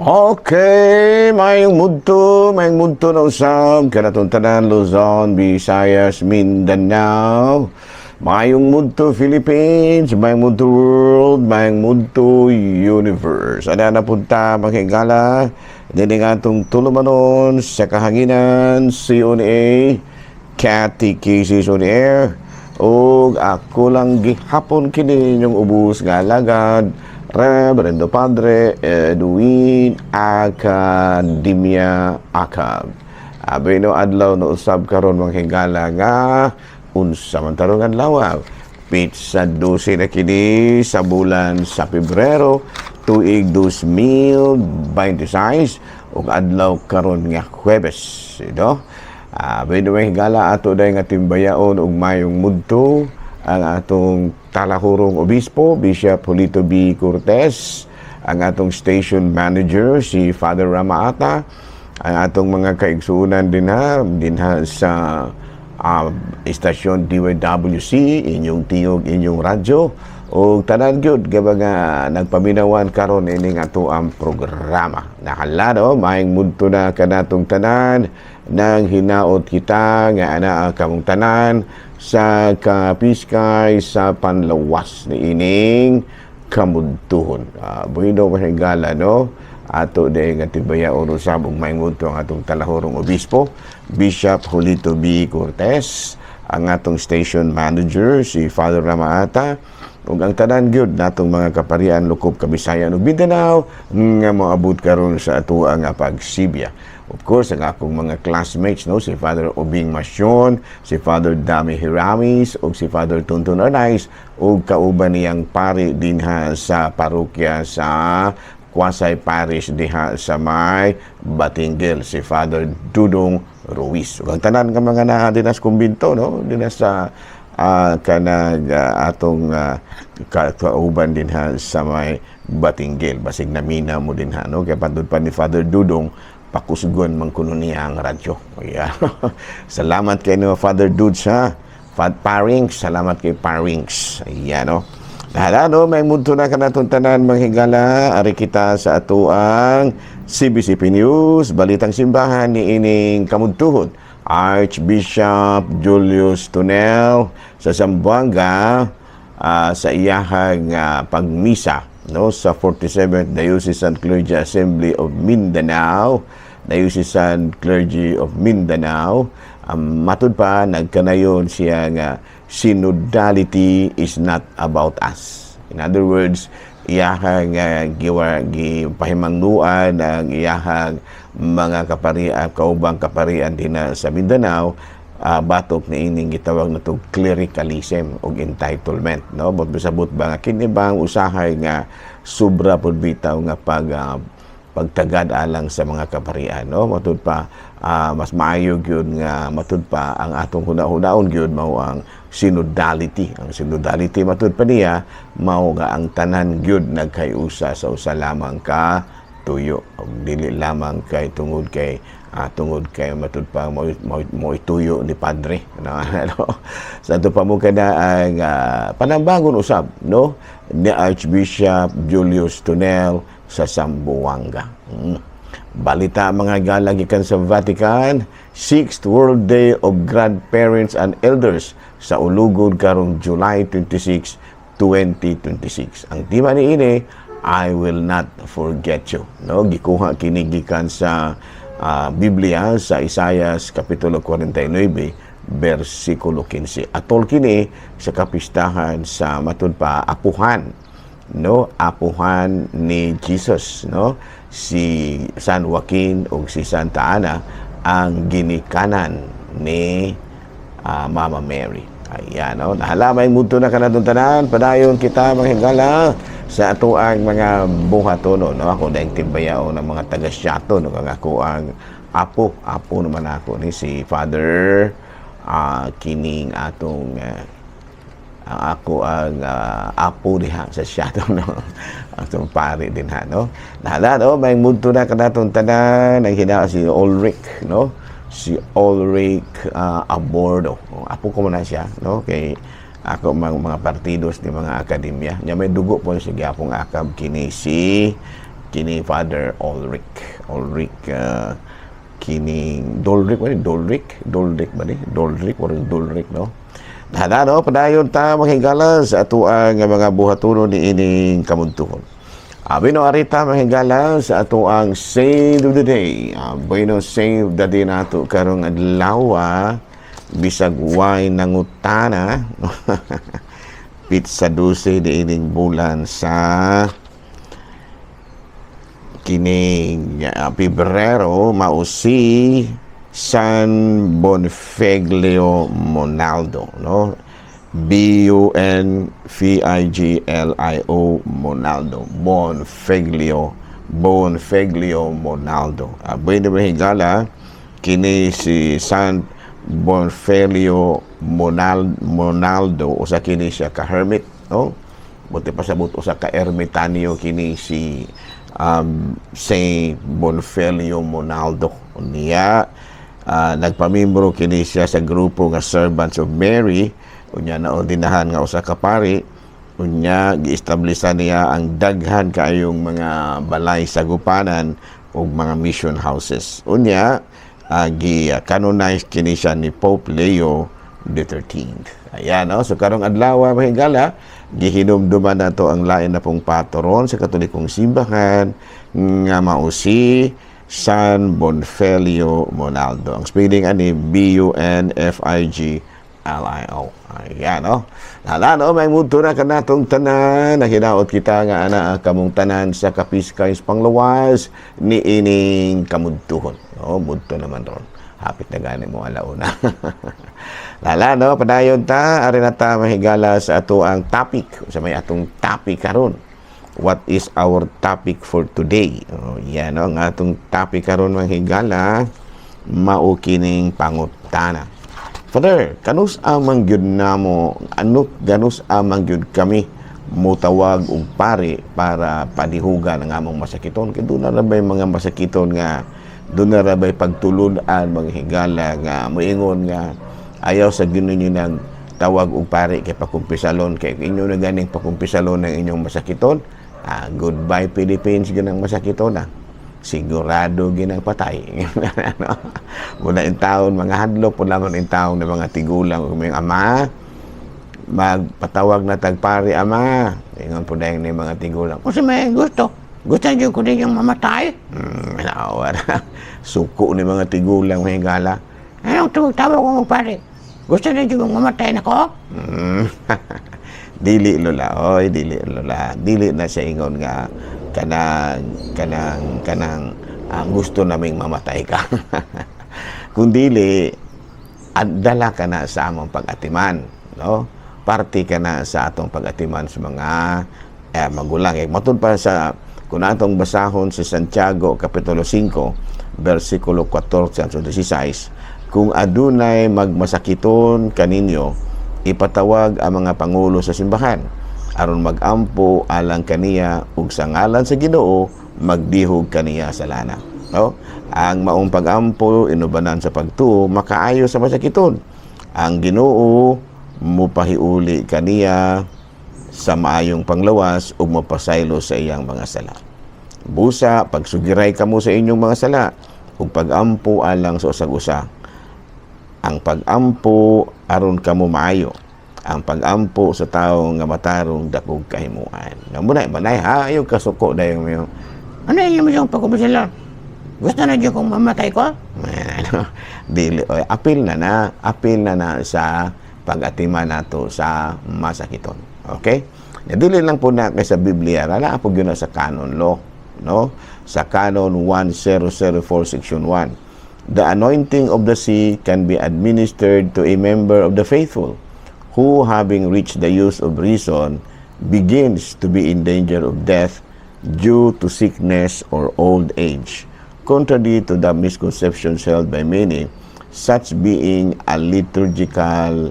Okay, maayong mudto na usab kanatong tanan, Luzon, Visayas, Mindanao. Maayong mudto, Philippines, maayong mudto, world, maayong mudto, universe. Ana na punta mga higala, dini nga atong tulumanon sa kahanginan, CONA, Catechesis on Air. Og ako lang gihapon kini inyong ubos nga alagad, Reverendo Padre Edwin Academia Acab. Abi no adlaw no usab karon, mga higala, nga unsa man tarong adlaw, petsa 12 na kini sa bulan sa Pebrero, tuig 2026, ug adlaw karon nga Huwebes, no? Abi no, mga higala, ato day nga timbayaon og mayong mudto ang atong talahurong obispo, Bishop Julito B. Cortez, ang atong station manager, si Father Ramaata, ang atong mga kaigsuunan dinha sa istasyon DYWC, inyong tingog, inyong radyo, o tanan gyud nga mga nagpaminawan karon ining ato ang programa. Nahala no, maayong mudto na kanatong tanan nang hinaot kita nga anaa kamong tanan sa kapiskay sa panlawas ni ining kamudtuhon. Bueno, mga higala, no? Ato day nga timbayaon usab ug maayong mudto ang atong talahurong obispo, Bishop Julito B. Cortez, ang atong station manager, si Father Ramaata, ug ang tanan gyud natong mga kaparian lukop Kabisayan ug Mindanao nga moabot karon sa atoa nga pagsibya. Of course, ang akong mga classmates, no, si Father Obing Masyon, si Father Dami Hiramis, ug si Father Tuntun Arnaiz, ug kauban niyang pari dinha sa parokya sa Quasay Parish diha sa may Batinguil, si Father Dudong Ruiz. Ug ang tanan nga mga naa dinha sa kumbinto, no, dinha sa kanag atong kauban dinha sa may Batinguil. Basig namina mo dinha, no, kay pantod pa ni Father Dudong, pakusgon man kuno niya ang radyo. Yeah. Salamat kay no Father Dudes ha. Fat Parings, salamat kay Parings. Ayan, no. Lahat no, may mudto na kanatong tanan, mga higala, ari kita sa atoang CBCP News, Balitang Simbahan ni ining kamudtuhon. Archbishop Julius Tonel sa Zamboanga sa iyahang pagmisa, no, sa 47th Diocesan Clergy Assembly of Mindanao, Diocesan Clergy of Mindanao. Matud pa nagkanayon siya nga synodality is not about us. In other words, iyahang giwa gipahimangnuan ang iyahang mga kaparian, kaubang kaparian dinha sa Mindanao, batok ni ining gitawag na to clericalism og entitlement, no? But bisabot ba nga kini bang usahay nga sobra pud bitaw nga pagtagad alang sa mga kaparian, no? Matud pa mas maayo gyud nga matud pa ang atong huna-hunaon gyud mao ang synodality. Ang synodality, matud pa niya, mao nga ang tanan gyud nagkayusa sa usa lamang ka tuyo ug dili lamang kay tungod kay matud pa mo ituyo ni padre, no? Ano sa ato pa mo kada ang panambagon usab, no, ni Archbishop Julius Tonel sa Zamboanga. Balita, mga higala, gikan sa Vatican, 6th World Day of Grandparents and Elders sa ulugod karong July 26, 2026. Ang tema ni ini, "I will not forget you." No, gikuha kini gikan sa Biblia sa Isaias kapitulo 49 bersikulo 15. Atol kini sa kapistahan sa matud pa apuhan, no, apuhan ni Jesus, no, si San Joaquin ug si Santa Ana, ang ginikanan ni Mama Mary. Ayan, no? Nahalamay mudto na kanatong tanan. Padayon kita, mga higala, sa ato ang mga buhatono, no? Ako dahil timbayao ng mga taga Siato, no? Ang ako ang apo, apo naman ako ni si Father kining atong ang ako ang apo diha sa Siato, no, atong pari dinha, no? Nahala no, may mudto na kanatong tanan ang hina si Ulrich, no, si Ulrich Abordo. Apo ko man na siya, no, kay ako mga partidos ni mga akademya nya may dugo po si gyapong akab kini si Kini Father Ulrich. Ulrich kining Dolric ba ni? Dolric? Dolric ba ni? Dolric or Dolric, no? Nada, no? Padayon ta, mga higala, sa atoang mga buhatunon ni ining kamuntuhon. Abi no, arita, mga higala, sa atoang Saint of the Day. Bueno, Saint of the Day nato karong adlaw, bisag way nangutana, petsa 12 di ining bulan sa kining Pebrero, mao si San Bonfiglio Monaldo, no? B U N F I G L I O Monaldo. Bonfiglio, Bonfiglio Monaldo. Bueno, mga higala, kini si San Bonfiglio Monaldo, usa kini siya ka hermit, no? Buti pasabot, usa ka ermitanyo kini si Saint Bonfiglio Monaldo. Unya nagpamimbro kini siya sa grupo nga Servants of Mary. Unya naordinahan nga usa ka pari. Unya giestablisan niya ang daghan kaayong mga balay sagupanan ug mga mission houses. Unya gi-canonize kini siya ni Pope Leo XIII. Ayan, no? So karong adlaw, mga higala, gihinumduman nato ang lain na pong patron sa Katolikong Simbahan nga mao si San Bonfiglio Monaldo. Ang spelling ani, B U N F I G L I O. Ayan, no? Hala, no, may muto na kanatong tanan. Nahinaot kita nga ana kamong tanan sa kapiskay panglawas ni ining kamudtuhon. No, mudto naman ron. Hapit na gani mo alauna. Lala, no, padayon ta, ari na ta, mahigala, sa ato ang topic. Sa may atong topic karon. What is our topic for today? Oh, yan, no, ang atong topic karon, mga higala, mao kining pangutana. Father, kanus amang gyud namo, ano ganus amang gyud kami mutawag og pari para padihugan ang among masakiton? Kay duna ra bay mga masakiton nga duna ra bay pagtulun-an, mga higala, nga moingon nga ayaw sa gyud ninyo nag tawag og pari kay pakumpisalon, kay inyo na ganing pakumpisalon ng inyong masakiton, goodbye Philippines gyud ang masakiton na sigurado ginang patay. Ano? Muna in taon mga hadlok pud man in taon ng mga tigulang ug mga ama, "Magpatawag na tag pari, ama." Ingon po dahil ni mga tigulang, "Kung sa may gusto, gusto niyo ko din yung mamatay." Nawa na. Suko ni mga tigulang, mga higala. "Anong tawag-tawag ko ng pare? Gusto niyo yung mamatay na ko?" Dili, lola, oy, dili, lola. Dili na siya ingon nga kanang gusto naming mamatay ka. Kung dili, dala ka na sa among pag-atiman, no? Parte ka na sa atong pag-atiman sa mga magulang. Eh, matud pa sa kung atong basahon sa Santiago Kapitulo 5 versikulo 14 hangtod 16, "Kung adunay magmasakiton kaninyo, ipatawag ang mga pangulo sa simbahan aron magampo alang kaniya ug sa ngalan sa Ginoo magdihog kaniya sa lana." No? Ang maong pagampo inubanan sa pagtuo makaayo sa masakiton. Ang Ginoo mupahiuli kaniya sa maayong panglawas ug mapasaylo sa iyang mga sala. Busa, pagsugiray kamo sa inyong mga sala ug pagampo alang sa usag-usa. Ang pagampo aron kamo maayo. Ang pagampo sa tawo nga matarong dakog kahimuan. Nga muna manay ha, ayaw kasuko dayon mo. "Ano yung yung pagkumisila? Gusto na dyan kong mamatay ko?" Ano, dili, oy, apil na na sa pag-atiman nato sa masakiton. Okay? Na dili lang po na kay sa Biblia, naa po gyud na sa canon law, no? Sa Canon 1004 section 1. "The anointing of the sick can be administered to a member of the faithful who, having reached the use of reason, begins to be in danger of death due to sickness or old age. Contrary to the misconceptions held by many, such being a liturgical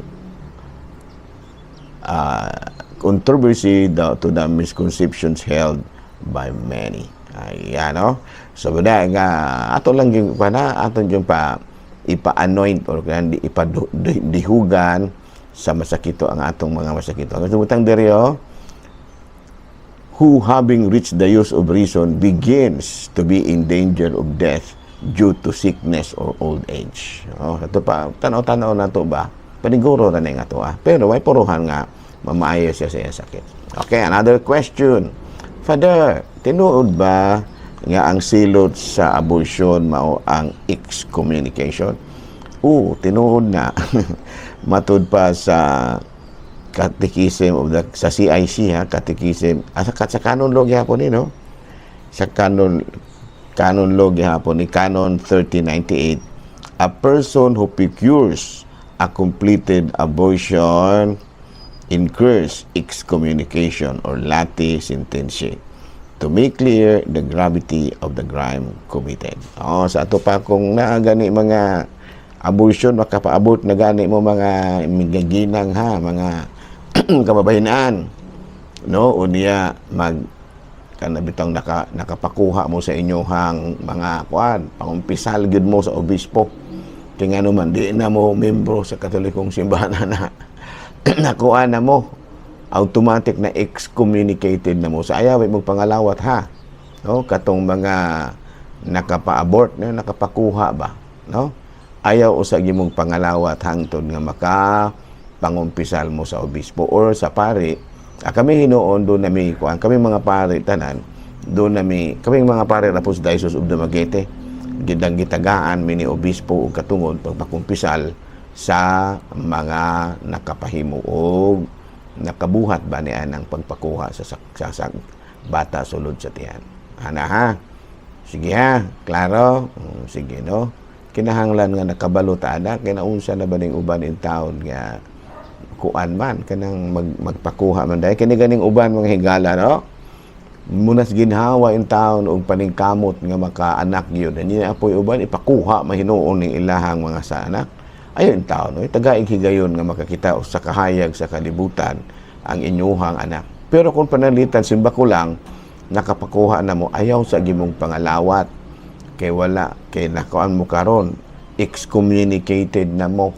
controversy to the misconceptions held by many." Ayan, no? So, bada, nga, ato lang yung, pa na, ato yung pa, ipa-anoint or kaya ipa-dihugan sa masakito ang atong mga masakito. Ang butang diri, oh, Who, having reached the use of reason, begins to be in danger of death due to sickness or old age. Oh, ito pa, tanaw-tanaw na to ba? Paniguro na nga to ah. Pero may puruhan nga mamaayo siya sa iyang sakit. Okay, another question. Father, tinuod ba nga ang silot sa abortion mao ang excommunication? Oo, tinuod na. Matud pa sa Catechism of the sa CIC ha, Catechism sa canon law gyapon ni, no, sa canon law gyapon ni, Canon 3098: a person who procures a completed abortion incurs excommunication or latae sententiae to make clear the gravity of the crime committed. Oh, sa ato pa kung naa gani mga abortion, makapaabot na gani mo mga ginang ha, mga kababahinan, no, unya mag kana bitong nakapakuha mo sa inyong mga kuan, pangumpisal gyud mo sa obispo kay ngano man di na mo membro sa Katolikong simbahan na nakuha na mo, automatic na excommunicated na mo sa ayaw mong pangalawat ha, no, katong mga nakapa-abort na nakapakuha ba, no, ayaw usag imong pangalawat hangtod nga maka pangumpisal mo sa obispo or sa pari. Ah, kami hinuon doon nami kuan, kami mga pari tanan doon nami, kami mga pari ra po sa Diocese of Dumaguete, gidang gitagaan mi ni obispo ug katungod pagpakumpisal sa mga nakapahimo og nakabuhat ba niya ng pagpakuha sa bata sulod sa tiyan. Ana ha? Sige ha, klaro? Sige no. Kinahanglan nga nakabalo ta ana kay naunsa na ba ning uban in town nga kuan man kanang magpakuha man dahil kini ganing uban mga higala, no, munas ginhawa in town og paningkamot nga makaanak gyud. Niya apoy uban ipakuha mahinuon ning ilahang mga sa anak ayon in taon, no, tagaig higayon nga makakita sa kahayag sa kalibutan ang inyuhang anak. Pero kung panalitan simba ko lang nakapakuha na mo, ayaw sa gimong pangalawat kay wala kay nakuan mo karon, excommunicated na mo,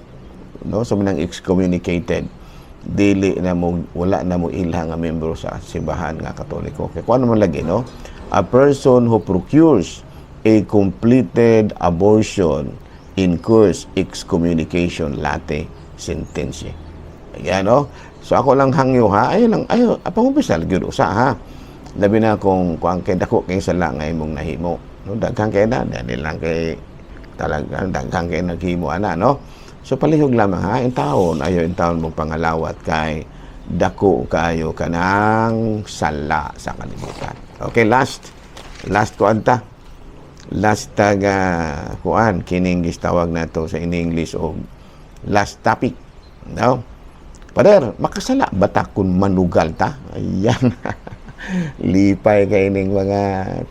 no. So manang excommunicated, dili na mo, wala na mo ilha nga membro sa simbahan nga Katoliko. Kay kuan man lagi, no, a person who procures a completed abortion incurs excommunication latae sententiae. Ayan, no. So ako lang hangyo ha, ayo lang, ayo pangumpisal gyud usa ha, labi na kung kuan kay dako kay sala nga imong nahimo, no. Daghan kay na dali lang kay talagang daghan kay naghimo ana, no. So palihog lamang ha, in taon ayo in taon mong pangalawat kay dako kayo kanang sala sa kalibutan. Okay, last last kuan ta. Last taga kuan kining gistawag nato sa in English og last topic. No? Pader, makasala ba ta kung manugal ta? Ayan. Lipay kay ining mga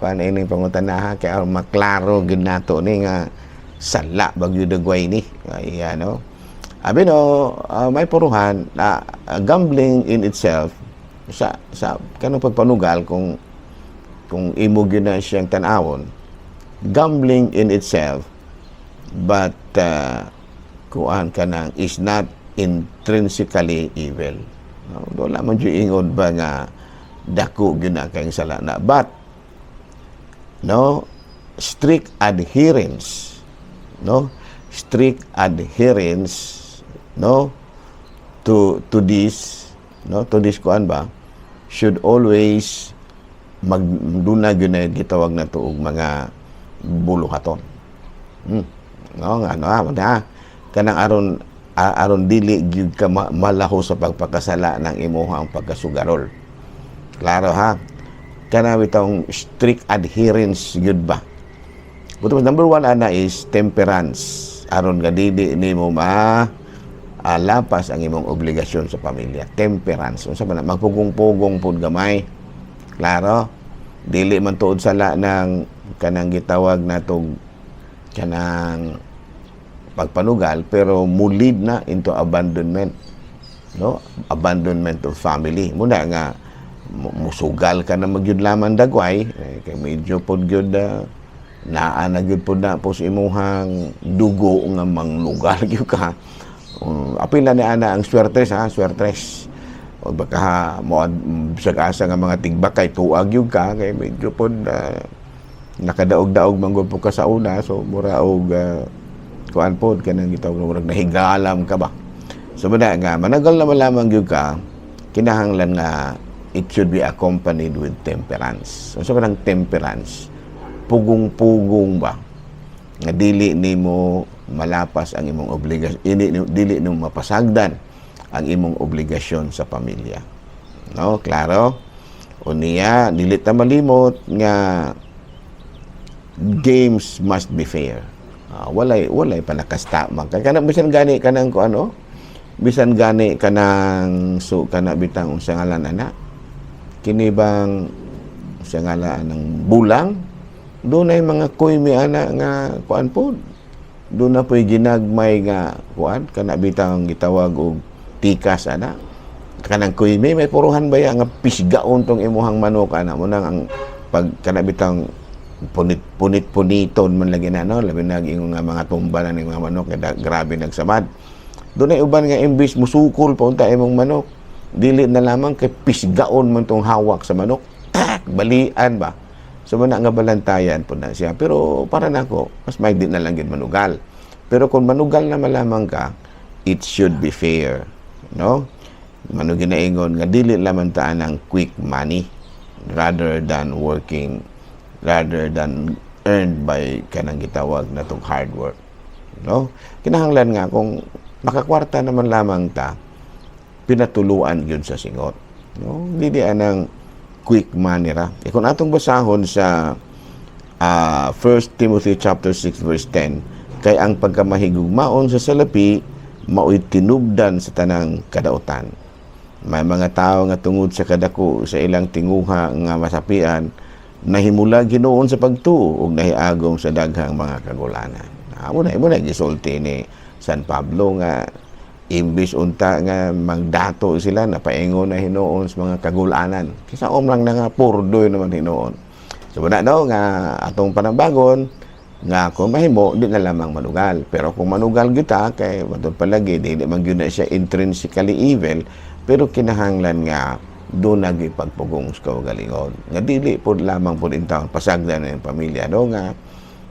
kuan ining pangutana ha, kay aron maklaro gyud nato ni nga sala bagyo dagway ni. Ayan, no. Abi no, may puruhan na gambling in itself sa kanang pagpanugal, kung imo gyud na siyang tan-awon, gambling in itself, but kuan kanang is not intrinsically evil, no? Wala man jud ingon ba nga dako gyud na kayong sala na, but no, strict adherence, no, strict adherence, no, to this, no, to this kuan ba should always magduna gyud na gitawag na to og mga buluhaton. No, nga no ha, na kanang aron dili gyud ka malaho sa pagpakasala ng imuhang pagkasugarol. Klaro ha? Kana bitong strict adherence gyud ba. But number one ana is temperance. Aron nga dili nimo ma lapas ang imong obligasyon sa pamilya. Temperance. Unsa man na magpugong-pugong pud gamay. Klaro? Dili man tuod sala ng kanang gitawag natog kanang pagpanugal, pero mulid na into abandonment, no, abandonment of family muna nga musugal ka na magyud laman dagway eh, kay medyo pod gyud naa na gyud pod na po sa imuhang dugo nga manglugal gyud ka. Apil na ni ana ang swertres ha, swertres. O baka mo bisag asa nga mga tigbakay, tuag gyud ka kay medyo pod nakadaog-daog man gud po ka sa una, so mura og kuan pod, kanang gitawag nga murag nahigalam ka ba. So muna nga managal naman lamang gyud ka, kinahanglan nga it should be accompanied with temperance. So kanang temperance, pugong-pugong ba, nga dili nimo malapas ang imong obligasyon, dili nimo mapasagdan ang imong obligasyon sa pamilya, no? Klaro? Unya, dili ta malimot nga games must be fair. Walay panakasta man kay kanang bisan gani kanang ko ano, bisan gani kanang, so kana bitang unsa ngalan ana, kini bang unsa ngalan ng bulang, dunay mga koyme ana nga kuan pod, doon na po'y ginagmay nga kuan, kana bitang gitawag og tikas ana, kanang kuyme, may puruhan baya nga pisgaon tong imuhang manok ana mo nang ang pag kana bitang punit punit puniton man lagi na, no? Labi na ingon nga mga tumba na ning mga manok nga grabe nagsamad. Dunay uban nga imbis musukol pa unta imong manok, dili na lamang kay pisgaon man tong hawak sa manok, tak balian ba. So muna nga balantayan po na siya, pero para nako mas may di na lang gid manugal. Pero kung manugal na malamang ka, it should be fair, no? Mano ginaingon nga dili lamang ta ang quick money rather than working, rather than earned by kanang gitawag na tong hard work, no? Kinahanglan nga kung makakwarta naman lamang ta, pinatuluan gyud sa singot, no? Dili anang quick money ra. E kung atong basahon sa 1 Timothy chapter 6 verse 10, kay ang pagkamahigugmaon sa salapi mao'y tinubdan sa tanang kadautan. May mga tao nga tungod sa kadako sa ilang tinguha nga masapian, nahimulag hinuon sa pagtuo ug nahiagom sa daghang mga kagulanan. Amo na gisulti ni San Pablo nga imbis unta nga magdato sila, napaingon na hinuon sa mga kagulanan. Kisa om lang na nga purdoy naman hinuon. So wala, no, nga atong panambagon nga kung mahimo di na lamang manugal. Pero kung manugal kita kay matud palagi di man gyud na siya intrinsically evil, pero kinahanglan nga doon nagipagpugong sa kaugalingon. Nga dili pod lamang pod intawon pasagdan ng pamilya, no, nga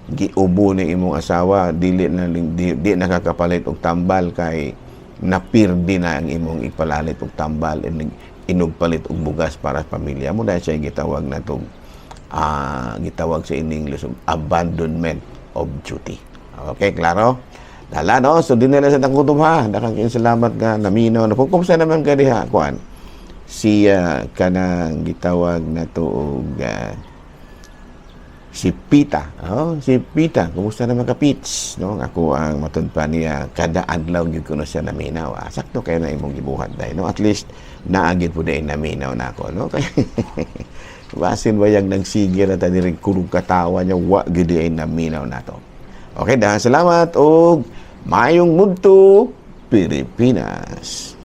giubo ni imong asawa, dili na di nakakapalit og tambal kay napirdi na ang imong ipalalit og tambal, inugpalit og bugas para sa pamilya mo. Dahil siya gitawag na tong gitawag sa in English og abandonment of duty. Okay, klaro? Dala, no? So, di nila sa tangkutom ha. Daghang salamat nga naminaw. Na kung kumusta naman ka diha, kuan? Si kanang gitawag na to og si Pita. Oh, si Pita, kumusta naman ka, Pits? No, ako ang matud pa niya kada adlaw gyud ko na siya naminaw. Sakto kayo na imong gibuhat dai, no? At least naagid po dai naminaw na ako, no? Kay basin wayag nagsige ra ta diri kulog katawa niya, wa gyud ay naminaw nato. Okay, dahil salamat og maayong mudto, Pilipinas.